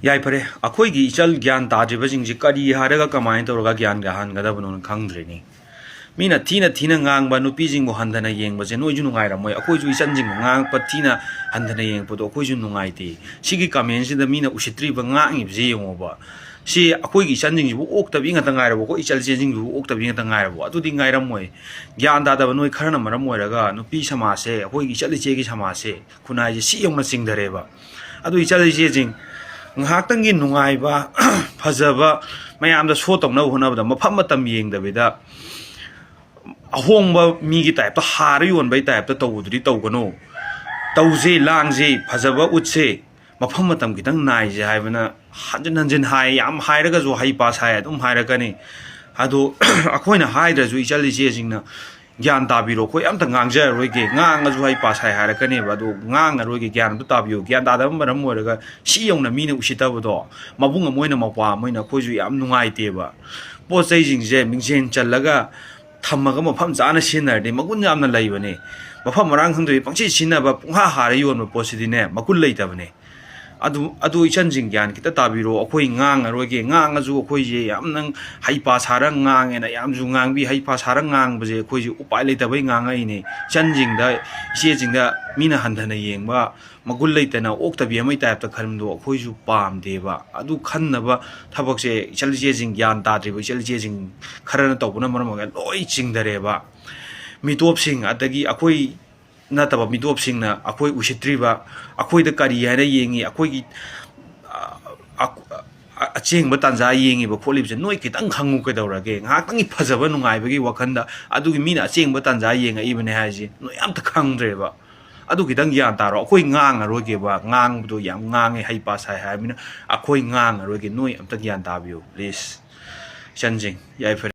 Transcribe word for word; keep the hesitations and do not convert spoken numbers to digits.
ꯌꯥꯏꯐꯔꯦ, ꯑꯩꯈꯣꯏꯒꯤ ꯏꯆꯜ ꯒ꯭ꯌꯥꯟ ꯇꯥꯗ꯭ꯔꯤꯕꯁꯤꯡꯁꯤ ꯀꯔꯤ ꯍꯥꯏꯔꯒ ꯀꯃꯥꯏꯅ ꯇꯧꯔꯒ ꯒ꯭ꯌꯥꯟ ꯇꯥꯍꯟꯒꯗꯕꯅꯣꯅ ꯈꯪꯗ꯭ꯔꯦꯅꯦ꯫ ꯃꯤꯅ ꯊꯤꯅ ꯊꯤꯅ ꯉꯥꯡꯕ, ꯅꯨꯄꯤꯁꯤꯡꯕꯨ ꯍꯟꯊꯅ ꯌꯦꯡꯕꯁꯦ ꯅꯣꯏꯁꯨ ꯅꯨꯡꯉꯥꯏꯔꯝꯃꯣꯏ, ꯑꯩꯈꯣꯏꯁꯨ ꯏꯆꯟꯁꯤꯡꯕꯨ ꯉꯥꯡꯉꯛꯄ, ꯊꯤꯅ ꯍꯟꯊꯅ ꯌꯦꯡꯉꯛꯄꯗꯣ ꯑꯩꯈꯣꯏꯁꯨ ꯅꯨꯡꯉꯥꯏꯇꯦ꯫ ꯁꯤꯒꯤ ꯀꯃꯦꯟꯁꯤꯗ ꯃꯤꯅ ꯎꯁꯤꯠꯇ꯭ꯔꯤꯕ ꯉꯥꯡꯉꯤꯕꯁꯦ ꯌꯦꯡꯉꯣꯕ꯫ ꯁꯤ ꯑꯩꯈꯣꯏꯒꯤ ꯏꯆꯟꯁꯤꯡꯁꯤꯕꯨ ꯑꯣꯛꯇꯕꯤ ꯉꯥꯛꯇ ꯉꯥꯏꯔꯕꯣ? ꯑꯩꯈꯣꯏ ꯏꯆꯜꯁꯤꯡꯁꯤꯕꯨ ꯑꯣꯛꯇꯕꯤ ꯉꯥꯛꯇ ꯉꯥꯏꯔꯕꯣ? ꯑꯗꯨꯗꯤ ꯉꯥꯏꯔꯝꯃꯣꯏ꯫ ꯒ꯭ꯌꯥꯟ ꯇꯥꯗꯕ ꯅꯣꯏ ꯈꯔꯅ ꯃꯔꯝ ꯑꯣꯏꯔꯒ ꯅꯨꯄꯤ ꯁꯃꯥꯖꯁꯦ, ꯑꯩꯈꯣꯏꯒꯤ ꯏꯆꯜ ꯏꯆꯦꯒꯤ ꯁꯃꯥꯖꯁꯦ, ꯈꯨꯟꯅꯥꯏꯁꯦ ꯁꯤ ꯌꯧꯅ ꯆꯤꯡꯊꯔꯦꯕ꯫ ꯑꯗꯨ ꯏꯆꯜ ꯏꯆꯦꯁꯤꯡ, ꯉꯥꯏꯍꯥꯛꯇꯪꯒꯤ ꯅꯨꯡꯉꯥꯏꯕ, ꯐꯖꯕ, ꯃꯌꯥꯝꯗ ꯁꯣ ꯇꯧꯅꯕ ꯍꯣꯠꯅꯕꯗ ꯃꯐꯝ ꯃꯇꯝ ꯌꯦꯡꯗꯕꯤꯗ ꯑꯍꯣꯡꯕ ꯃꯤꯒꯤ ꯇꯥꯏꯞꯇ, ꯍꯥꯔ ꯌꯣꯟꯕꯒꯤ ꯇꯥꯏꯞꯇ ꯇꯧꯕꯗꯨꯗꯤ ꯇꯧꯒꯅꯨ꯫ ꯇꯧꯁꯦ, ꯂꯥꯡꯁꯦ, ꯐꯖꯕ ꯎꯠꯁꯦ, ꯃꯐꯝ ꯃꯇꯝ ꯈꯤꯇꯪ ꯅꯥꯏꯁꯦ ꯍꯥꯏꯕꯅ ꯍꯟꯖꯤꯟ ꯍꯟꯖꯤꯟ ꯍꯥꯏ꯫ ꯌꯥꯝ ꯍꯥꯏꯔꯒꯁꯨ ꯍꯩꯄꯥ ꯁꯥꯏ ꯑꯗꯨꯝ ꯍꯥꯏꯔꯛꯀꯅꯤ꯫ ꯑꯗꯣ ꯑꯩꯈꯣꯏꯅ ꯍꯥꯏꯗ꯭ꯔꯁꯨ ꯏꯆꯜ ꯏꯆꯦꯁꯤꯡꯅ ꯒ꯭ꯌꯥꯟ ꯇꯥꯕꯤꯔꯣ, ꯑꯩꯈꯣꯏ ꯑꯝꯇ ꯉꯥꯡꯖꯔꯔꯣꯏꯒꯦ, ꯉꯥꯡꯉꯁꯨ ꯍꯩꯄꯥ ꯁꯥꯏ ꯍꯥꯏꯔꯛꯀꯅꯦꯕ꯫ ꯑꯗꯣ ꯉꯥꯡꯉꯔꯣꯏꯒꯦ, ꯒ꯭ꯌꯥꯟ ꯑꯝꯇ ꯇꯥꯕꯤꯌꯨ꯫ ꯒ꯭ꯌꯥꯟ ꯇꯥꯗꯕ ꯃꯔꯝ ꯑꯣꯏꯔꯒ ꯁꯤ ꯌꯧꯅ ꯃꯤꯅ ꯎꯁꯤꯠꯇꯕꯗꯣ, ꯃꯕꯨꯡ ꯑꯃ ꯑꯣꯏꯅ, ꯃꯧꯄ꯭ꯋꯥ ꯑꯃ ꯑꯣꯏꯅ ꯑꯩꯈꯣꯏꯁꯨ ꯌꯥꯝ ꯅꯨꯡꯉꯥꯏꯇꯦꯕ꯫ ꯄꯣꯠ ꯆꯩꯁꯤꯡꯁꯦ ꯃꯤꯡꯁꯦꯟ ꯆꯜꯂꯒ ꯊꯝꯃꯒ ꯃꯐꯝ ꯆꯥꯅ ꯁꯤꯖꯤꯟꯅꯔꯗꯤ ꯃꯒꯨꯟ ꯌꯥꯝꯅ ꯂꯩꯕꯅꯦ꯫ ꯃꯐꯝ ꯃꯔꯥꯡ ꯈꯪꯗꯕꯤ ꯄꯪꯁꯤ ꯁꯤꯖꯤꯟꯅꯕ, ꯄꯨꯡꯍꯥ ꯍꯥꯔ ꯌꯣꯟꯕ ꯄꯣꯠꯁꯤꯗꯤꯅꯦ, ꯃꯒꯨꯟ ꯂꯩꯇꯕꯅꯦ꯫ ꯑꯗꯨ, ꯑꯗꯨ ꯏꯆꯟꯁꯤꯡ ꯒ꯭ꯌꯥꯟ ꯈꯤꯇ ꯇꯥꯕꯤꯔꯣ꯫ ꯑꯩꯈꯣꯏ ꯉꯥꯡꯉꯔꯣꯏꯒꯦ, ꯉꯥꯡꯉꯁꯨ ꯑꯩꯈꯣꯏꯁꯦ ꯌꯥꯝꯅ ꯍꯩꯄꯥ ꯁꯥꯔ ꯉꯥꯡꯉꯦꯅ ꯌꯥꯝꯁꯨ ꯉꯥꯡꯕꯤ꯫ ꯍꯩꯄꯥ ꯁꯥꯔ ꯉꯥꯡꯕꯁꯦ ꯑꯩꯈꯣꯏꯁꯦ ꯎꯄꯥꯏ ꯂꯩꯇꯕꯩ ꯉꯥꯡꯉꯛꯏꯅꯦ꯫ ꯏꯆꯟꯁꯤꯡꯗ, ꯏꯆꯦꯁꯤꯡꯗ ꯃꯤꯅ ꯍꯟꯊꯅ ꯌꯦꯡꯕ, ꯃꯒꯨꯟ ꯂꯩꯇꯅ ꯑꯣꯛꯇꯕꯤ ꯑꯃꯒꯤ ꯇꯥꯏꯞꯇ ꯈꯟꯕꯗꯣ ꯑꯩꯈꯣꯏꯁꯨ ꯄꯥꯝꯗꯦꯕ꯫ ꯑꯗꯨ ꯈꯟꯅꯕ ꯊꯕꯛꯁꯦ ꯏꯆꯜ ꯏꯆꯦꯁꯤꯡ, ꯒ꯭ꯌꯥꯟ ꯇꯥꯗ꯭ꯔꯤꯕ ꯏꯆꯜ ꯏꯆꯦꯁꯤꯡ ꯈꯔꯅ ꯇꯧꯕꯅ ꯃꯔꯝ ꯑꯣꯏꯔꯒ ꯂꯣꯏ ꯆꯤꯡꯊꯔꯦꯕ꯫ ꯃꯤꯇꯣꯞꯁꯤꯡ, ꯑꯗꯒꯤ ꯑꯩꯈꯣꯏ ꯅꯠꯇꯕ ꯃꯤꯇꯣꯞꯁꯤꯡꯅ ꯑꯩꯈꯣꯏ ꯎꯁꯤꯠꯇ꯭ꯔꯤꯕ, ꯑꯩꯈꯣꯏꯗ ꯀꯔꯤ ꯍꯥꯏꯅ ꯌꯦꯡꯉꯤ, ꯑꯩꯈꯣꯏꯒꯤ, ꯑ, ꯑ, ꯑ, ꯑꯆꯦꯡꯕ ꯇꯥꯟꯖꯥ ꯌꯦꯡꯉꯤꯕ ꯈꯣꯠꯂꯤꯕꯁꯦ ꯅꯣꯏ ꯈꯤꯇꯪ ꯈꯪꯉꯨ ꯀꯩꯗꯧꯔꯒꯦ? ꯉꯥꯏꯍꯥꯛꯇꯪꯒꯤ ꯐꯖꯕ ꯅꯨꯡꯉꯥꯏꯕꯒꯤ ꯋꯥꯈꯜꯗ ꯑꯗꯨꯒꯤ ꯃꯤꯅ ꯑꯆꯦꯡꯕ ꯇꯥꯟꯖꯥ ꯌꯦꯡꯉꯛꯏꯕꯅꯦ ꯍꯥꯏꯁꯦ ꯅꯣꯏ ꯑꯝꯇ ꯈꯪꯗ꯭ꯔꯦꯕ꯫ ꯑꯗꯨ ꯈꯤꯇꯪ ꯒ꯭ꯌꯥꯟ ꯇꯥꯔꯣ꯫ ꯑꯩꯈꯣꯏ ꯉꯥꯡꯉꯔꯣꯏꯒꯦꯕ, ꯉꯥꯡꯕꯗꯣ ꯌꯥꯝ ꯉꯥꯡꯉꯦ, ꯍꯩꯄꯥ ꯁꯥꯏ ꯍꯥꯏꯕꯅꯤꯅ ꯑꯩꯈꯣꯏ ꯉꯥꯡꯉꯔꯣꯏꯒꯦ꯫ ꯅꯣꯏ ꯑꯝꯇ ꯒ꯭ꯌꯥꯟ ꯇꯥꯕꯤꯌꯨ please꯫ ꯏꯆꯟꯁꯤꯡ, ꯌꯥꯏꯐꯔꯦ꯫